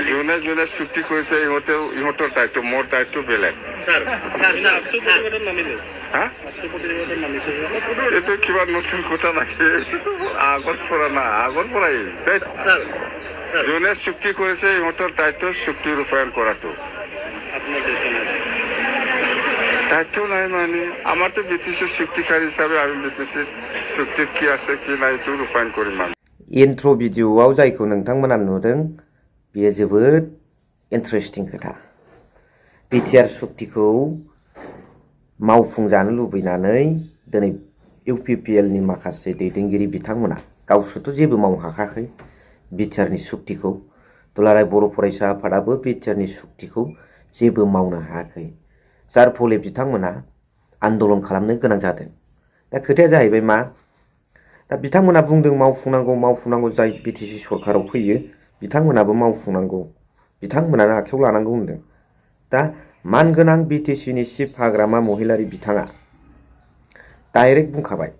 যোনে যোনে চুক্তি কৰিছে ইহঁতৰ দায়িত্ব, মোৰ দায়িত্ব বেলেগ। এইটো কিবা নতুন কথা নাকি? আগৰ পৰা না, আগৰ পৰাই যোনে চুক্তি কৰিছে ইহঁতৰ দায়িত্ব চুক্তি ৰূপায়ণ কৰাটো। দায়িত্ব নাই মানে আমাৰতো BTC চুক্তিকাৰী হিচাপে আমি BTC চুক্তিত কি আছে কি নাই এইটো ৰূপায়ণ কৰিম মানে। इन्ट्र' भिडिअ'आव जायखौ नोंथांमोना नुदों बेयो जोबोद इन्टारेस्टिं खोथा। BTR सुक्तिखौ मावफुंजानो लुबैनानै दिनै UPPL नि माखासे दैदेनगिरि बिथांमोना गावसोरथ' जेबो मावनो हाखाखै BTR नि सुक्तिखौ। दुलाराय बर' फरायसा आफादाबो BTR नि सुक्तिखौ जेबो मावनो हायाखै। जार फले बिथांमोना आन्दलन खालामनो गोनां जादों। दा खोथाया जाहैबाय मा? दा बिथांमोना बुंदों मावफुंनांगौ जाय BTC सरकाराव फैयो बिथांमोनाबो मावफुंनांगौ, बिथांमोनानो आखायाव लानांगौ होनदों। दा मानगोनां BTC नि चिफ हाग्रामा महिलारि बिथाङा डाइरेक्ट बुंखाबाय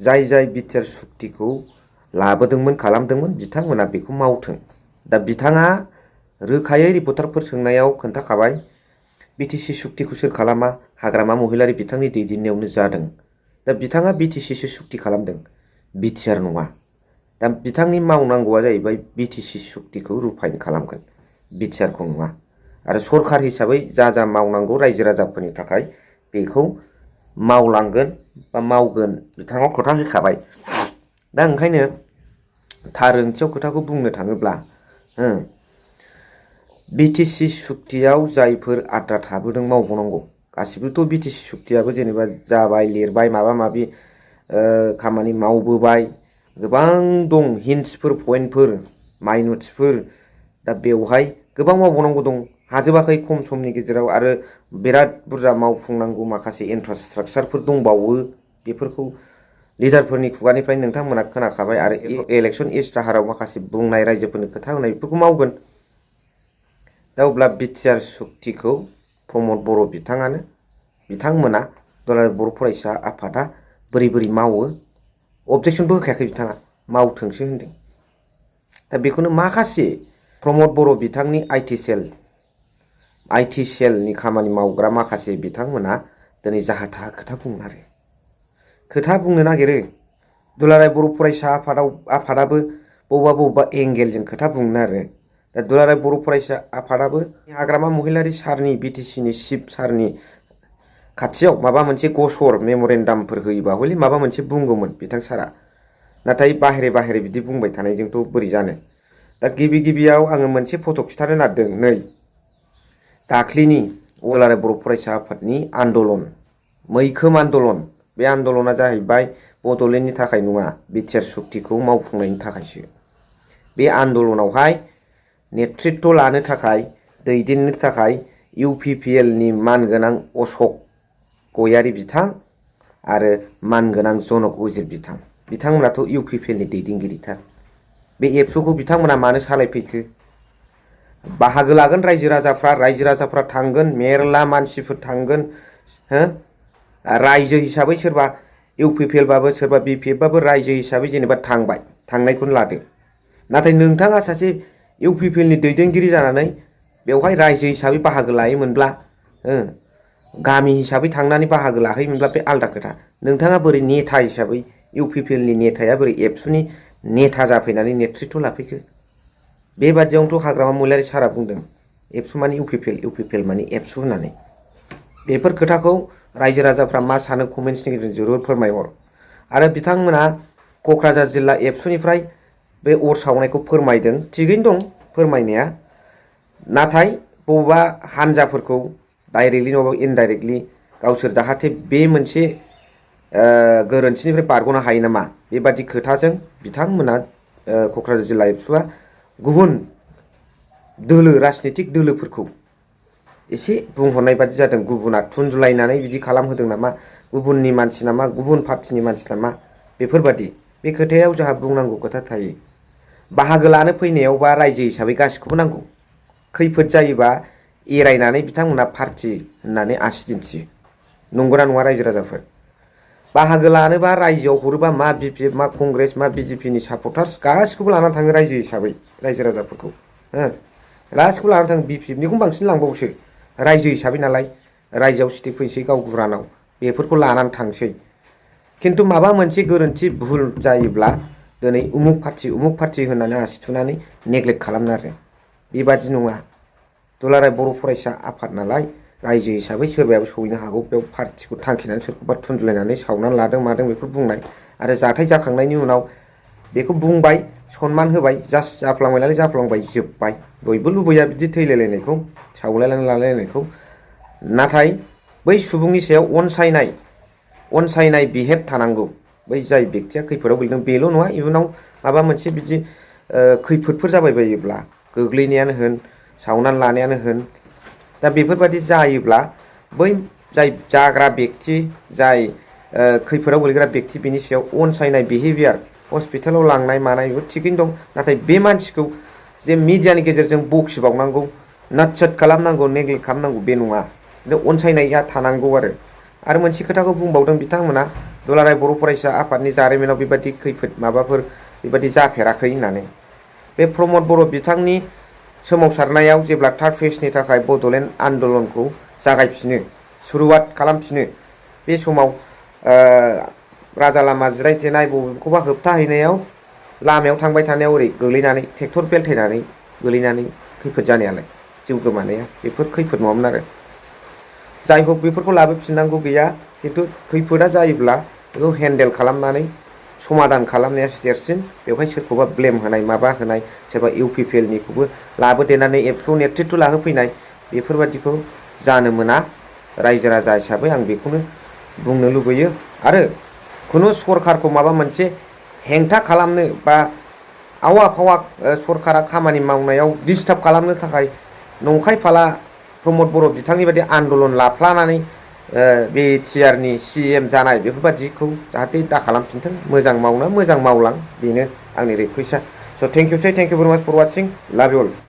जाय BTR सुक्तिखौ लाबोदोंमोन खालामदोंमोन बिथांमोना बेखौ मावथों। दा बिथाङा रोखायै रिपर्टारफोर सोंनायाव खोन्थाखाबाय BTC सुक्तिखौ सोर खालामा? हाग्रामा महिलारि बिथांनि दैदेननायावनो जादों। दा बिथाङा BTC सो सुक्ति खालामदों, BTR नङा। दा बिथांनि मावनांगौआ जाहैबाय BTC सुक्तिखौ रुपायन खालामगोन, BTR खौ नङा। आरो सरकार हिसाबै जा मावनांगौ रायजो राजाफोरनि थाखाय बेखौ मावलांगोन बा मावगोन बिथाङा खोथा होखाबाय। दा ओंखायनो थार ओंथियाव खोथाखौ बुंनो थाङोब्ला BTC सुक्तियाव जायफोर आद्रा थाबोदों मावबावनांगौ। गासिबोथ' BTC सुक्तियाबो जेनेबा जाबाय लिरबाय माबा माबि खामानि मावबोबाय, गोबां दं हिन्ट्सफोर पइन्टफोर माइनुट्सफोर। दा बेवहाय गोबां मावबावनांगौ दं, हाजोबाखै खम समनि गेजेराव आरो बिराद बुरजा मावफुंनांगौ माखासे इनफ्रास्ट्राक्चारफोर दंबावो। बेफोरखौ लिडारफोरनि खुगानिफ्राय नोंथांमोना खोनाखाबाय आरो इलेक्सन इस्ताहाराव माखासे बुंनाय रायजोफोरनो खोथा होनाय बेफोरखौ मावगोन। दा अब्ला BTR सुक्तिखौ प्रमद बर' बिथांमोना दुलाराय बर' फरायसा आफादा बोरै मावो अबजेक्शनबो होखायाखै, बिथाङा मावथोंसो होनदों। दा बेखौनो माखासे प्रमद बर' बिथांनि IT सेलनि खामानि मावग्रा माखासे बिथांमोना दिनै जाहा थाहा खोथा बुंनो नागिरो। दुलाराय बर' फरायसा आफादाबो बबेबा एंगेलजों खोथा बुंनो नागिरो। दा दुलाराय बर' फरायसा आफादाबो हाग्रामा महिलारि सारनि BTC नि चिफ सारनि खाथियाव माबा मोनसे गसर मेम'रेन्डामफोर होयोबा हले माबा मोनसे बुंगौमोन बिथां सारा। नाथाय बाहेरे बिदि बुंबाय थानायजोंथ' बोरै जानो। दा गिबियाव आङो मोनसे फट' खिथानो नागिरदों। नै दाख्लिनि दुलाराय बर' फरायसा आफादनि आन्दलन, मैखोम आन्दलन। बे आन्दलना जाहैबाय बड'लेण्डनि थाखाय नङा, BTR सुक्तिखौ मावफुंनायनि थाखायसो। बे आन्दलनावहाय नेतृत्व लानो थाखाय दैदेननो थाखाय UPPL नि मानगोनां अशक गोयारी बिथां आरो मानगोनां जनक उजिर बिथांमोनाथ' UPPL नि दैदेनगिरिथार। बे ABSU खौ बिथांमोना मानो सालायफैखो? बाहागो लागोन रायजो राजाफ्रा थांगोन, मेरला मानसिफोर थांगोन। रायजो हिसाबै सोरबा UPPL बाबो सोरबा BPF बाबो रायजो हिसाबै जेनेबा थांबाय, थांनायखौनो लादो। नाथाय नोंथाङा सासे UPPL नि दैदेनगिरि जानानै बेवहाय रायजो हिसाबै बाहागो लायोमोनब्ला, गामि हिसाबै थांनानै बाहागो लाहैयोमोनब्ला बे आलदा खोथा। नोंथाङा बोरै नेता हिसाबै UPPL नि नेताया बोरै ABSU नि नेता जाफैनानै नेतृत्व लाफैखो? बेबादियावनोथ' हाग्रामा महिलारि सारा बुंदों ABSU माने UPPL माने ABSU होननानै। बेफोर खोथाखौ रायजो राजाफ्रा मा सानो कमेन्ट्सनि गेजेरजों जरुर फोरमायहर। आरो बिथांमोना क'क्राझार जिल्ला ABSU निफ्राय बे अर सावनायखौ फोरमायदों, थिगैनो दं फोरमायनाया। नाथाय बबेबा हान्जाफोरखौ डाइरेक्टलि नङाबा इनडाइरेक्टलि गावसोर जाहाथे बे मोनसे गोरोन्थिनिफ्राय बारग'नो हायो नामा बेबादि खोथाजों बिथांमोना क'क्राझार जिल्ला ABSUआ गुबुन राजनितिक दोलोफोरखौ एसे बुंहरनाय बादि जादों। गुबुना थुनजुलायनानै बिदि खालामहोदों नामा, गुबुननि मानसि नामा, गुबुन पार्टिनि मानसि नामा, बेफोरबादि। बे खोथायाव जोंहा बुंनांगौ खोथा थायो। बाहागो लानो फैनायावबा रायजो हिसाबै गासिखौबो नांगौ। खैफोद जायोबा एरायनानै बिथांमोना पार्टि होननानै आसि दिन्थियो। नंगौना नङा रायजो राजाफोर? बाहागो लानोबा रायजोआव हरोबा मा BPF मा कंग्रेस मा BJP नि सापर्टार्स गासिखौबो लानानै थाङो रायजो हिसाबै रायजो राजाफोरखौ। लास्टखौ लानानै थां BPFनिखौ बांसिन लांबावसो रायजो हिसाबै नालाय रायजोआव स्टेक फैसै गावबुरानाव बेफोरखौ लानानै थांसै खिन्थु माबा मोनसे गोरोन्थि भुल जायोब्ला दिनै उमुक पार्टी होननानै आसि थुनानै नेग्लेक्ट खालामनो आरो बेबादि नङा दुलाराय बर' फरायसा आफाद नालाय रायजो हिसाबै सोरबायाबो सहैनो हागौ बेयाव पार्टीखौ थांखिनानै सोरखौबा थुनज्लायनानै सावनानै लादों मादों बेखौ बुंनाय आरो जाथाय जाखांनायनि उनाव बेखौ बुंबाय सनमान होबाय जास्ट जाफ्लांबाय नालाय जाफ्लांबाय जोब्बाय बयबो लुबैया बिदि थैलायलायनायखौ सावलायलायनानै लालायलायनायखौ नाथाय बै सुबुंनि सायाव अनसायनाय बिहेभ थानांगौ बै जाय बेक्तिया खैफोदाव गोलैदों बेल' नङा इयुनाव माबा मोनसे बिदि खैफोदफोर जाबाय बायोब्ला गोग्लैनायानो होन सावनानै लानायानो होन दा बेफोरबायदि जायोब्ला बै जाय जाग्रा बेक्ति जाय खैफोदाव गोलैग्रा बेक्ति बेनि सायाव अनसायनाय बिहेभियार हस्पिटालाव लांनाय मानाय बेफोर थिगैनो दं नाथाय बे मानसिखौ जे मिडियानि गेजेरजों बखिबावनांगौ नाटसाट खालामनांगौ नेग्लेक्ट खालामनांगौ बे नङा अनसायनाया थानांगौ आरो मोनसे खोथाखौ बुंबावदों बिथांमोना दुलाराय बर' फरायसा आफादनि जारिमिनाव बेबायदि खैफोद माबाफोर बेबायदि जाफेराखै होननानै बे प्रमद बर' बिथांनि सोमावसारनायाव जेब्ला थार्ड फेजनि थाखाय बड'लेण्ड आन्दलनखौ जागायफिनो सुरुवात खालामफिनो बे समाव राजा लामा जिरायथेनाय बबेखौबा होबथाहैनायाव लामायाव थांबाय थानायाव ओरै गोलैनानै ट्रेक्टर बेलथायनानै गोलैनानै खैफोद जानायालाय जिउ गोमानाया बेफोर खैफोद नङामोन आरो जाय हक बेफोरखौ लाबोफिननांगौ गैया खिन्थु खैफोदा जायोब्ला बेखौ हेन्डेल खालामनानै समाधान खालामनायासो देरसिन बेवहाय सोरखौबा ब्लेम होनाय माबा होनाय सोरबा UPPLनिखौबो लाबोदेरनानै एबसु नेतृत्व लाहोफैनाय बेफोरबादिखौ जानो मोना रायजो राजा हिसाबै आं बेखौनो बुंनो लुबैयो आरो खुनु सरकारखौ माबा मोनसे हेंथा खालामनो बा आवा फावा सरकारा खामानि मावनायाव डिस्टार्ब खालामनो थाखाय नंखाय फाला प्रमद बर' बिथांनि बायदि आन्दलन लाफ्लानानै BTR नि CM जानाय बेफोरबादिखौ जाहाथे दा खालामफिनथों मोजां मावना मोजां मावलां बेनो आंनि रिकुवेस्टआ स' थेंक इउ भेरि माच फर वाचिं लाभ इउ अल